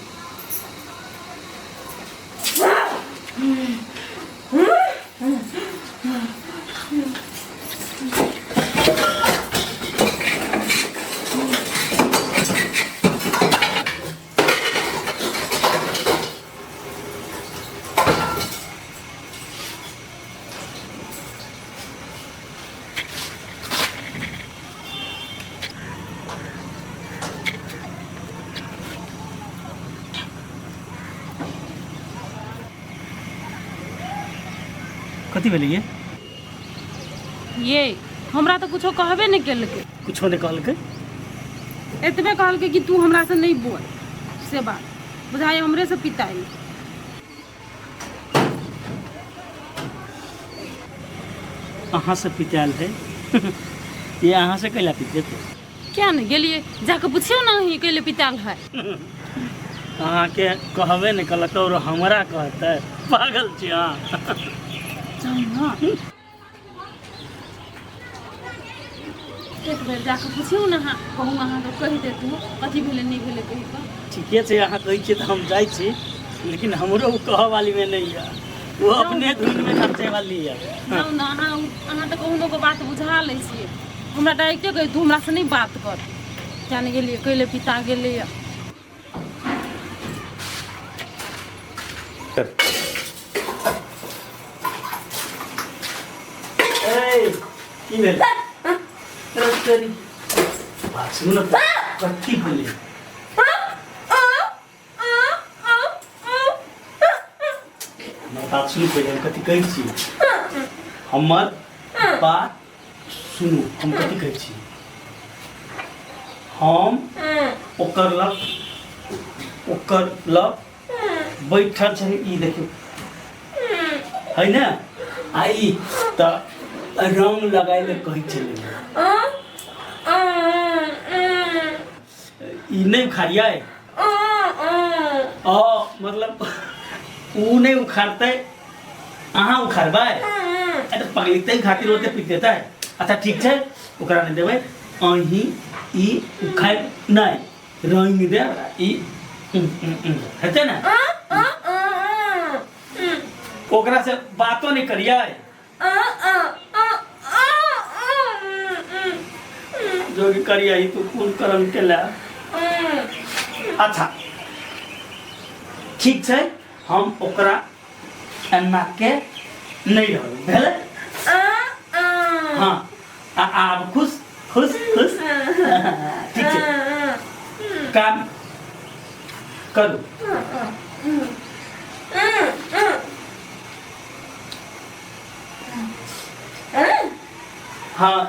कथी भेलै ये? ये हमरा तऽ कुछो कहबे नहि केलकै। कुछो नहि कहलकै? एतबे कहलकै कि तू हमरा से नहीं बोल, से बात बुझाइ हमरे से पिताई। अहाँ से पितायल है? ये अहाँ से कैला पितेतै? क्या नहीं गेलिए जाके पुछियो ना ही कैले पितायल है। अहाँके कहबे नहि कहलक और हमरा कहतै? पागल छी अहाँ। जाउ ना एक बेर जाके पुछियो ना अहाँ, कहूँ अहाँके कहि देतू कथी भेलै नहि भेलै कहि कऽ। ठीके छै अहाँ कहै छियै तऽ हम जाइ छी, लेकिन हमरो ओ कहऽ वाली में नहीं है, वो अपने धुन में नाचे वाली है। जाउ ना अहाँ, अहाँ तऽ कहुनो के बात बुझा लै छियै। हमरा डायरेक्टे कहि तू हमरा से नहीं बात कर। क्या नहीं गेलिए कैले पिता गेलिए। ए की भेल? तोरी बात सुनू ने, कथी भेलै? हमर बात सुनू पहिले, हम कथी कहै छी। हमर बात सुनू, हम कथी कहै छी। हम ओकर लग ओकर ल बैठल छै ई देखियौ है ने आ ई तऽ रंग लगाय ले कहै छलै ई नहि उखाड़ियै ओ मतलब ऊ नहि उखाड़तै अहाँ उखाड़बै अरे पगलीतै खातिर ओते पीट देतै अच्छा ठीक छै ओकरा नहि देबै अहीं ई उखाड़ि नहि रंग दे ई हेतै ने ओकरा से बातो नहि करियै जो भी करियै तू कोन करम केला अच्छा ठीक छै हम ओकरा एना के नहि रहबै भेलै हाँ आ आब खुश खुश खुश ठीक छै काम करू हाँ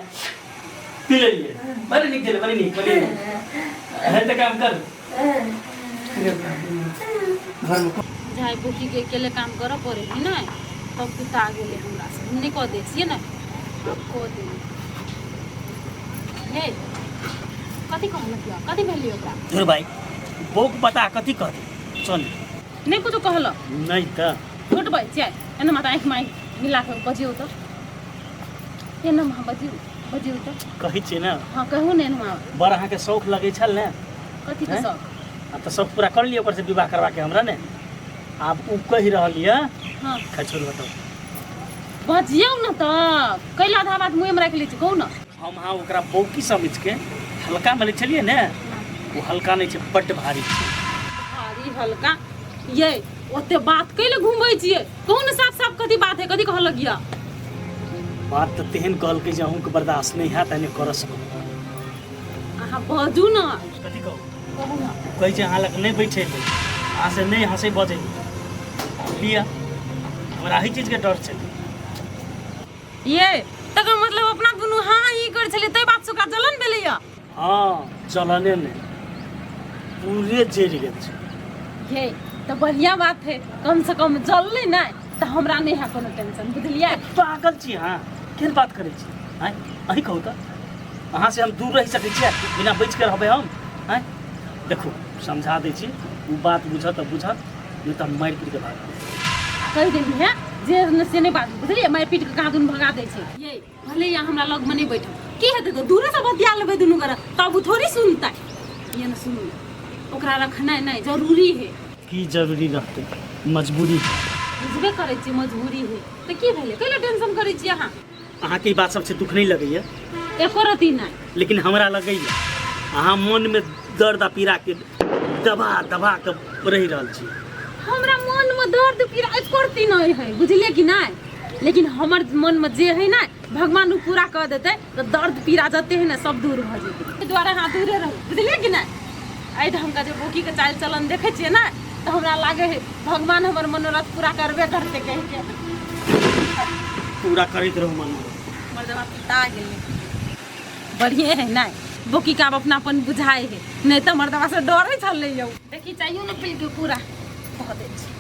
पी लेलिए बड़ी नीक छलै बड़ी नीक बड़ी नीक है तऽ काम कर घरमे जाय बुकी के अकेले काम करऽ पड़े है ने तब पिता गेलै हमरा से हम नहि कऽ दै छियै ने आब कऽ देबै हे कथी कहलक यऽ कथी भेलै ओकरा धुर भाई बौक पता कथी कहतै चल नहि कुछो कहलक नहि तऽ छोट भाइ छै एना माता आँखि माँखि मिला कऽ बजियौ तऽ एना अहाँ बजियौ बजियौ तऽ कहै छियै ने हँ कहू ने एना बड़ अहाँके शौक लगै छल ने कथीके हैं? शौक आब तऽ शौक पूरा कर लिअ ओकर से विवाह करबाके हमरा ने आब ओ कहि रहल यऽ हँ खैर छोड़ू बताउ बजियौ ने तऽ कैला आधा बात मुँहेमे राखि लै छी कहू ने हम अहाँ ओकरा बौकी समझिके हल्का मे लै छलियै ने ओ हल्का नहि छै बड्ड भारी छै भारी हल्का ये ओते बात कैले घुमबै छियै कहू ने साफ साफ कथी बात है कथी कहलक यऽ बात तऽ तेहन कहलकै जे अहूँके बर्दाश्त नहि हैत आ नहि करऽ सकब अहाँ बाजू ने कथी कहू कहू ने कहै छै अहाँ लग नहि बैठे अहाँ से नहि हँसै बजै लिअ हमरा एहि चीजके डर छै ये तकर मतलब अपना दुनू हाँ ई करै छलियै ताहि बात से ओकरा जलन भेलै यऽ हँ जलने नहि पूरे जरि गेल छै ये तऽ बढ़िया बात है कम से कम जललै नहि तऽ हमरा नहि है कोनो टेंशन बुझलियै पागल छी अहाँ केहन बात करै छी आँय अहीं कहू तऽ अहाँ से हम दूर रहि सकै छियै बिना बचि के रहबै हम आँय देखू समझा दै छी ओ बात बुझत तऽ बुझत नहि तऽ हम मारि पीट के भागब कहि देली है जे ने से नहि बात बुझलियै मारि पीट के कहाँ दुनू भगा दै छै ये भले यहाँ हमरा लगमे नहि बैठो की हेतै तऽ दूरे से बतिया लेबै दुनू गोरा तब ओ थोड़ी सुनतै ये ने सुनू ओकरा रखनाइ नहि जरूरी है की जरूरी रहतै मजबूरी है बुझबे करै छियै मजबूरी है तऽ की भेलै कैला टेंशन करै छियै अहाँ अहाँके ई बात सबसे दुख नहि लगैया एको रति नहि लेकिन हमरा लगैया अहाँ मनमे दर्द आ पीड़ाके दबा दबा के रहि रहल छी हमरा मनमे दर्द पीड़ा एको रति नहि है बुझलियै कि नहि लेकिन हमर मनमे जे है ने भगवान ओ पूरा कऽ देतै तऽ दर्द पीड़ा जते है ने सब दूर भऽ जेतै एहि दुआरे अहाँ दूरे रहू बुझलियै कि नहि एहि ढङ्गके जे बोकीके चालि चलन देखै छियै ने तऽ हमरा लागै है भगवान हमर मनोरथ पूरा करबे करतै कहिके पूरा करैत रहू मनोरथ मर्दवा पिता गेलै बढ़िए है नहि बोकी का अपनापन बुझाए है नहीं तऽ मर्दवा से डरे छलै यौ देखी चाहियो ने पी के पूरा कह दै छी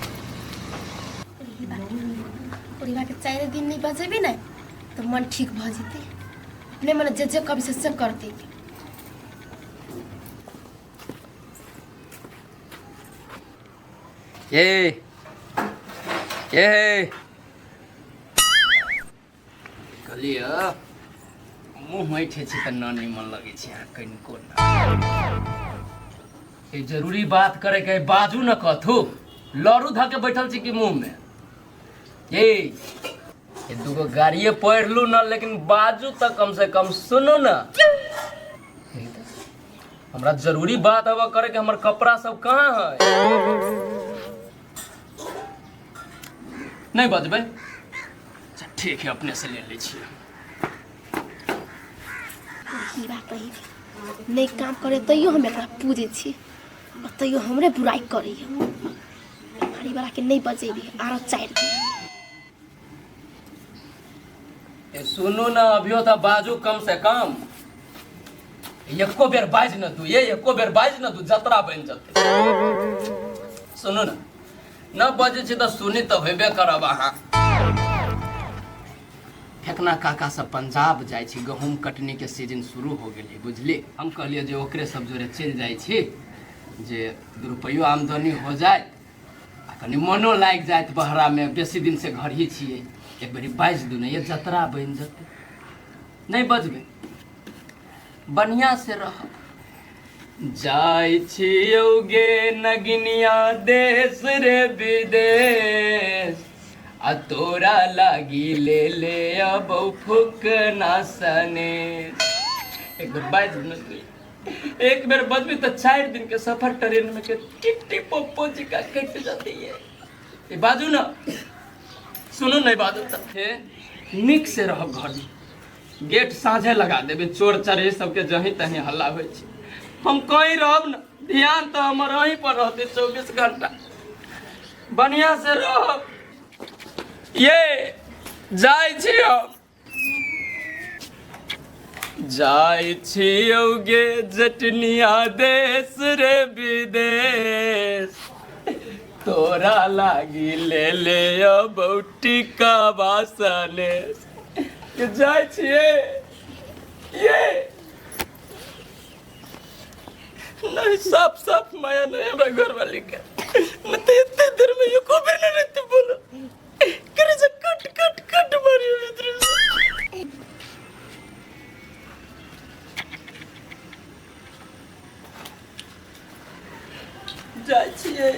परिवारके चारि दिन नहि बजेबी ने तऽ मन ठीक भऽ जेतै अपने मने जे जे कभी से से करतै ए ए कहलियै मुँह ऐठे छै तऽ न निमन लगै छै अहाँ कनिको न ई जरूरी बात करे के बाजू न कथू लड़ू धऽ के बैठल छी कि मुँह में ए ये दूगो गाड़िए पढ़ लू न लेकिन बाजू तऽ कम से कम सुनू न हमरा जरूरी बात अब करे के हमर कपड़ा सब कहाँ है नहीं बजबै अच्छा ठीक है अपने से ले लै छियै हीरा कही नहि काम करे तैयो हम एकरा पूजै छी आ तैयो हमरे बुराइ करैए हरी बला के नहि बजेबी आरो चारि दिन ए सुनू ना अभियो तऽ बाजू कम से कम एको बेर बाजि न दू, ये एको बेर बाजि न दू, जतरा बनि जेतै। सुनू ने, न बजै छी तऽ सुनी तऽ होबे करब अहाँ। फेकना काका सब पंजाब जाइ छी, गहूम कटनी के सीजन शुरू हो गेलै, बुझली? हम कहलियै जे ओकरे सब जोरे चलि जाइ छी, जे 2 रुपैयो आमदनी हो जायत आ कनि मनो लागि जायत बहरामे। बेसी दिन से घर ही छियै। एक बेरी बाजि दू ने, ये जतरा बनि जेतै। नहि बजबै, बढ़िआँ से रहब। जाइ छियौ गे नगिनिया देश रे विदेश, आ तोरा लागी ले ले अबौ फुकना सनेश। एक बेर बाजि ने तू, एक बेर बजबी तऽ 4 दिन के सफर ट्रेन में के टिट्टी पप्पो जी का कटि जतै। ये बाजू ना, सुनू, नहीं बाजू तऽ हे नीक से रहब घर में। गेट साँझे लगा देबै, चोर चरे सबके जहीं तहीं हल्ला होइ छै। हम कहीं रहब न, ध्यान तऽ हमर अहीं पर रहतै 24 घंटा। बढ़िया से रहब। ये जाइ छी हम, जाइ छियौ गे जटनिया देश रे विदेश, तोरा लागी ले ले अबौ टीका बासने। के जाइ छियै ये नहीं, साफ साफ माया नहीं हमरा घर वाली के। मैं तो इतने देर में एको बेर नहीं रहती बोलो करे से कट कट कट मारी भीतर से। जाइ छियै।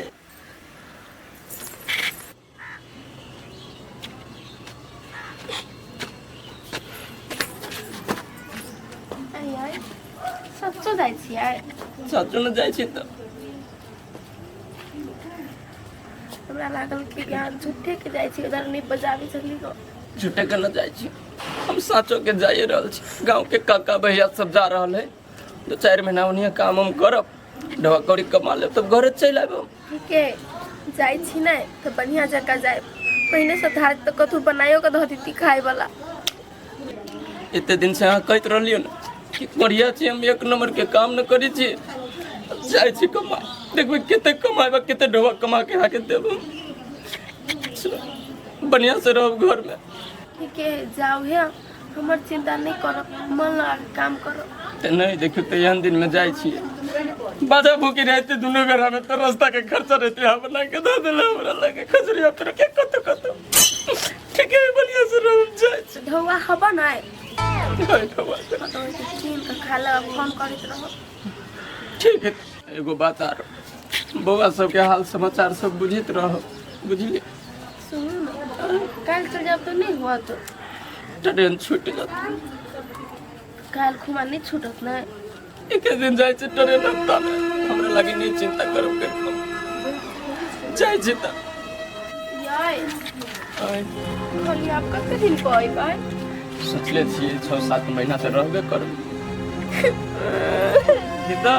सच्चो जाइ छियै? सच्चो ने जाइ छी तऽ। हमरा लागल कि यहाँ झूठे के जाइ छी, उधर नहीं बजाबी छली गो। झूठे के न जाइ छी हम, साँचो के जाइए रहल छी। गाँव के काका भैया सब जा रहल है, 2-4 महीना ओनिये काम हम करब, ढवा कौड़ी कमा लेब, तब घरे चलि आयब हम। ठीके जाइ छी ने तऽ बढ़िआँ जकाँ जायब। पहिने से धार तऽ कतहु बनाइयो के धऽ देती खायवला। एते दिन से अहाँ कहैत रहलियै ने कि बढ़िया छी हम, एक नंबर के काम न करै छी। जाइ छी कमा, देखबै कते कमाएब, कते ढोआ कमा के अहाँके देब हम। बढ़िया से रहब घर में। ठीके जाउ हे, हमर चिंता नहीं करब, मन लगा के काम करब। तऽ नहि देखियौ तऽ एहन दिन में जाइ छियै, बाजा भूखी रहते दुनू घर में, तऽ रास्ता के खर्चा रहते। यहाँ बना के दऽ देले हमरा लगे खजुरिया पर के कतो कतो। ठीक है, बढ़िया से रहब, जाइ छी। ढौआ हबा नहीं? नहीं ढौआ। तो कीन के खा लब, फोन करैत रहब। ठीक है। एगो बात आर, बौआ सबके हाल समाचार सब बुझैत रहब, बुझलियै? सुनू ने, काल्हि चलि जायब तऽ नहि होत? ट्रेन छूटि जात। काल्हि खुमा नहि छूटत ने? एके दिन जाइ छै ट्रेन हफ्ता में। हमरा लागी नहि चिंता करब करिकऽ, जाइ छी तऽ। याय। आय। कहलियै आब कते दिन पर अयबै? सोचले छियै 6-7 महीना तऽ रहबे करब। गीता,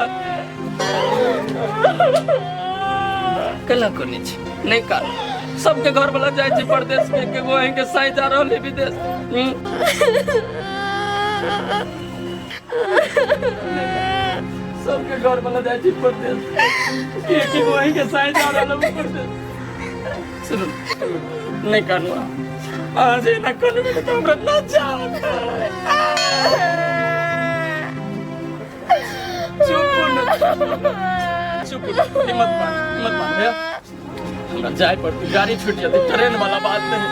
केना करने छी? नहि कर, सबके घर वाला जाइ छै परदेश में, के गो अहीं के साई जा रहल है विदेश। सबके घर वाला जाइ छै परदेश, के के गो अहीं के साई जा रहल है परदेश। सुनू, नहि कानू। अहाँ जे एना कानू तऽ हमरा न जाओ। चुप न, चुप न, हिम्मत बांध, हिम्मत बांध भैया। हमरा जाय पड़तै, गाड़ी छूट जेतै, ट्रेन वाला बात नहीं।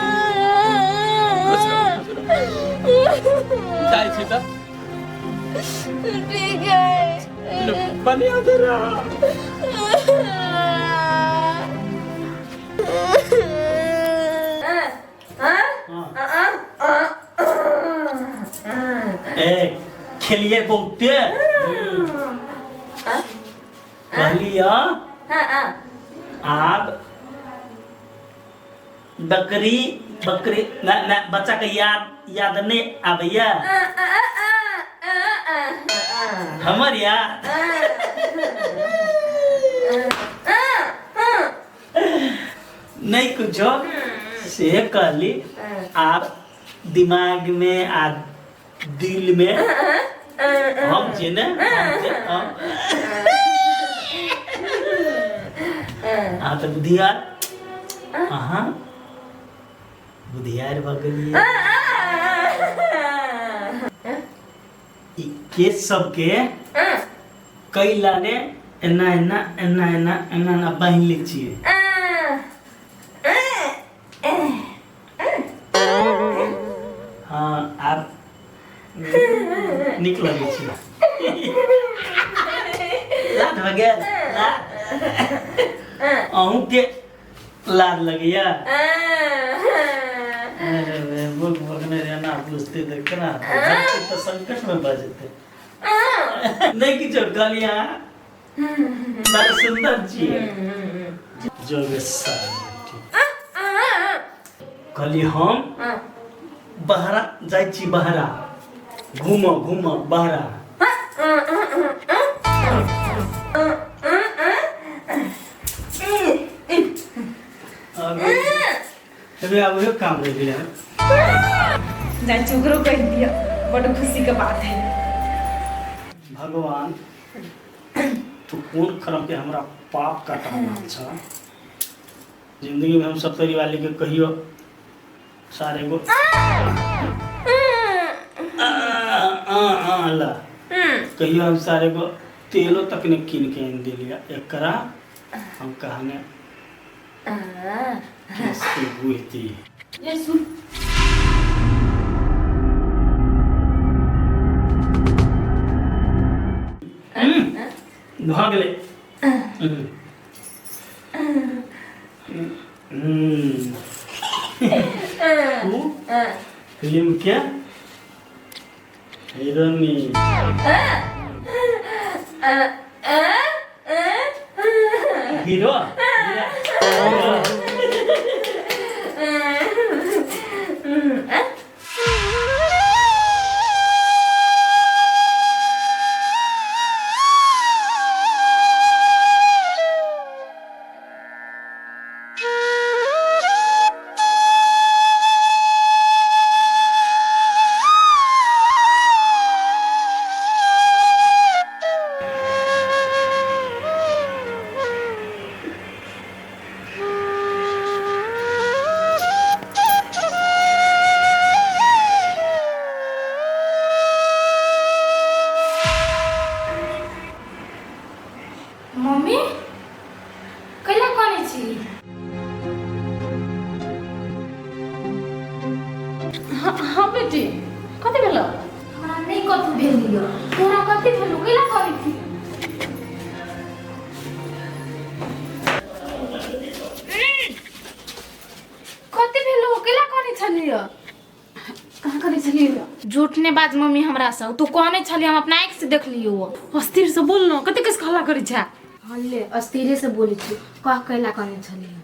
खुश रहो, खुश रहो। जाइ छी तऽ। ठीक है। लो, बढ़िया से रहो। ए खेलिए बहुते कहलिए। आब बकरी बकरी न न बच्चा के याद याद नहीं आबैया हमर याद नहीं कुछो से कहली। आप दिमाग में आ दिल में हम छियै ने, हम छियै, हम। अहाँ तऽ बुधियार, अहाँ बुधियार भऽ गेलियै। ई केस सबके कैला ने एना एना एना एना एना एना बान्हि लै छियै। हाँ, आब नीक लगै छै। लाज भऽ गेल? लाज अहूँके लाज लगैया? अरे रे, बुक बकने रे, एना बुझतै तऽ केना हेतै? जानतै तऽ संकटमे भऽ जेतै। नहि किछो कहलियै, अहाँ बड़ सुन्दर छियै। जोगेश्वर कहली, हम बहरा जाइ छी, बहरा घूम घूम बहरा। अबे आब उहे काम रहि गेलै हन। जाइ छी ओकरो कहि दिअ, बड्ड खुशीके बात है। भगवान, तू कोन कर्म के हमरा पाप काटा रहल छ? जिंदगी में हम सप्तरी वाली के कहियो सारे गो आ, आ, आ, ला कहियो हम सारे गो तेलो तक ने कीन के आनि देलिया। एकरा हम कहने किसके बुझती। ये सुन, भऽ गेलै। तू फिल्म के हीरोनी हीरो हीरो। मम्मी, कैला कनै छी? हाँ हाँ बेटी, कथी भेलो? हमरा नहि कथू भेल यऽ। तोरा कथी भेलो? कैला कनै छी? कथी भेलो? कैला कनै छलियै? कहाँ करै छलियै? झूठ नहि बाज मम्मी हमरा से। तू कहने छलियै, हम अपना आँखि से देखलियौ। अस्थिर से बोल न, कते कस हल्ला करै छै। हँ ले, अस्थिरे से बोलै छी। कह, कैला कहने छलियै?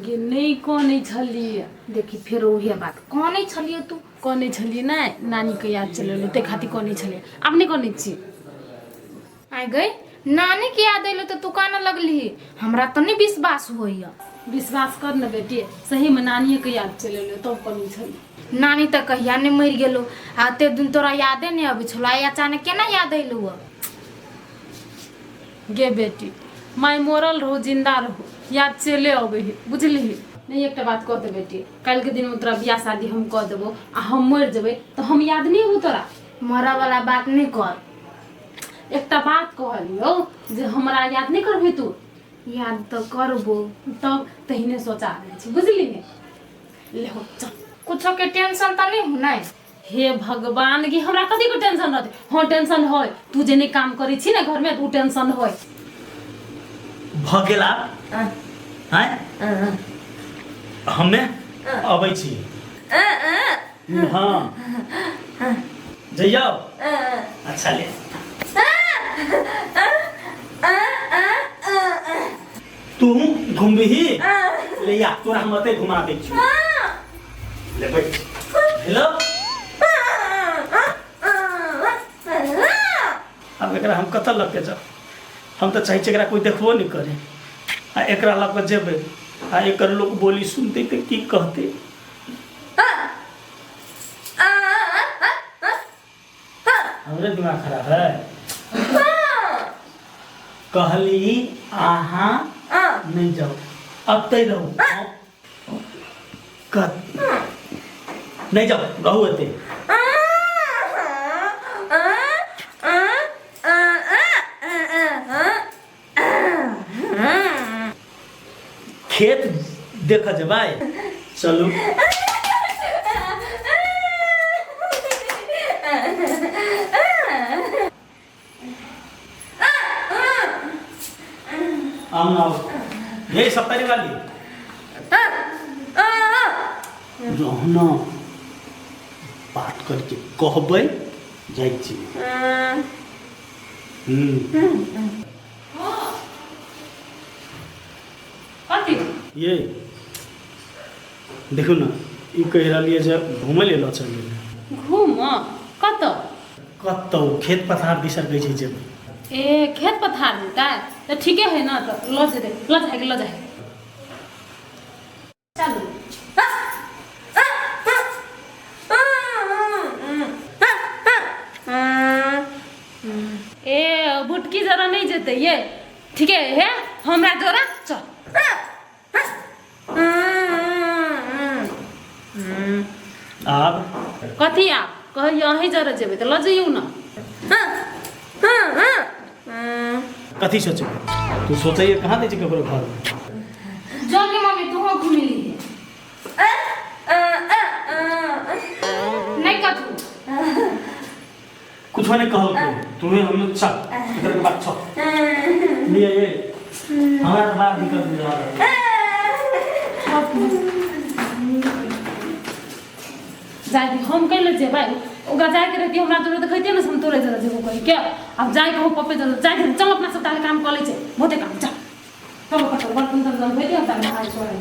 गे, नहि कहने छलियै। देखी, फेर उहे बात। कहने छलियै तू। कहने छलियै नहि, नानीके याद चलि एलौ ताहि खातिर कहने छलियै। आब नहि कहने छी। आइ गई, नानी के याद एलो तऽ तू कानऽ लगली। हमरा तऽ नहि विश्वास होइया। विश्वास कर न बेटी, सहीमे नानिएके याद चलि एलौ तब कहने छलियै। नानी तऽ कहिया नहि मरि गेलो आ एते दिन तोरा यादे नहि अबै छलो, आइ अचानक केना याद एलौ? गे बेटी, माय मरल रहो जिंदा रहो, याद चले अबै है, बुझलिही नहि? एकटा बात कह दे बेटी, काल्हिके दिनमे तोरा बियाह शादी हम कऽ देबो आ हम मरि जेबै तऽ हम याद नहि अबू तोरा? मरऽ वाला बात नहि कर। एकटा बात कहलियौ जे हमरा याद नहि करबही तू? याद तऽ करबो। तब तहिने सोचा दै छी, बुझलिही? ले हो, चल। कुछो के टेंशन तऽ नहि हो नहि? हे भगवान, कि हमरा कथी के टेंशन रहतै? हाँ, टेंशन होय, तू जे नहि काम करै छी ने घरमे तऽ उ टेंशन होय। भऽ गेल आब? आँय, हमे अबै छी। हाँ, जइयौ। अच्छा ले, तू घुमबिही? ले या, तोरा हम अतै घुमा दै छी। ले बैठ। हेलो, आब एकरा हम कतऽ लऽ के जाउ? हम तऽ चाहै छी एकरा कोइ देखबो नहि करे। आ एकरा लऽ कऽ जेबै आ एकर लोक बोली सुनतै तऽ की कहतै? दिमाग खराब है? कहली अहाँ नहीं जाओ, अब तय रहू। नहीं जाओ, रहू एते। खेत देख जेबै, चलू। आम ना ये सप्ताह वाली रहना बात करके कहबै जाइ छी। कथी? ये देखू ना, ई कहि रहलियै जे घूमै लए लऽ चल गेलै। घूम कतऽ? कतौ खेत पथार दिसर कहै छै जेबै। ए खेत पथार जेतै तऽ ठीके है ना, तऽ लऽ जेतै, लऽ जाएके लऽ जाए। चलू। ए भुटकी जरा नहीं जेतै ये, ठीके है, हमरा जरा चल। आब कथी आब? कहलियै अहीं जरा जेबै तऽ लऽ जइयौ ना। कथी सोचबै तू? सोचैए कहाँ दै छै ककरो घरमे। चल के मम्मी, तू घूमि ली। नहीं कथू कुछो नहीं कहलको तुम्हें। हम चल, इधर के बात चल लिए। ये हमरा तो बाहर निकल जा रहा है। जाय दी, हम कैले जेबै? ओकरा जायके रहती हमरा तोरे तऽ खैते ने, हम तोरे जरा जेबो कहि के। आब जाय कहू पप्पे जरा जाय दे। चल, अपना सब ताले काम कऽ लै छै, बहुते काम। चल चल, कतौ बर्तन तर्तन धोइ दिअ, ताले नहाय सोनाय।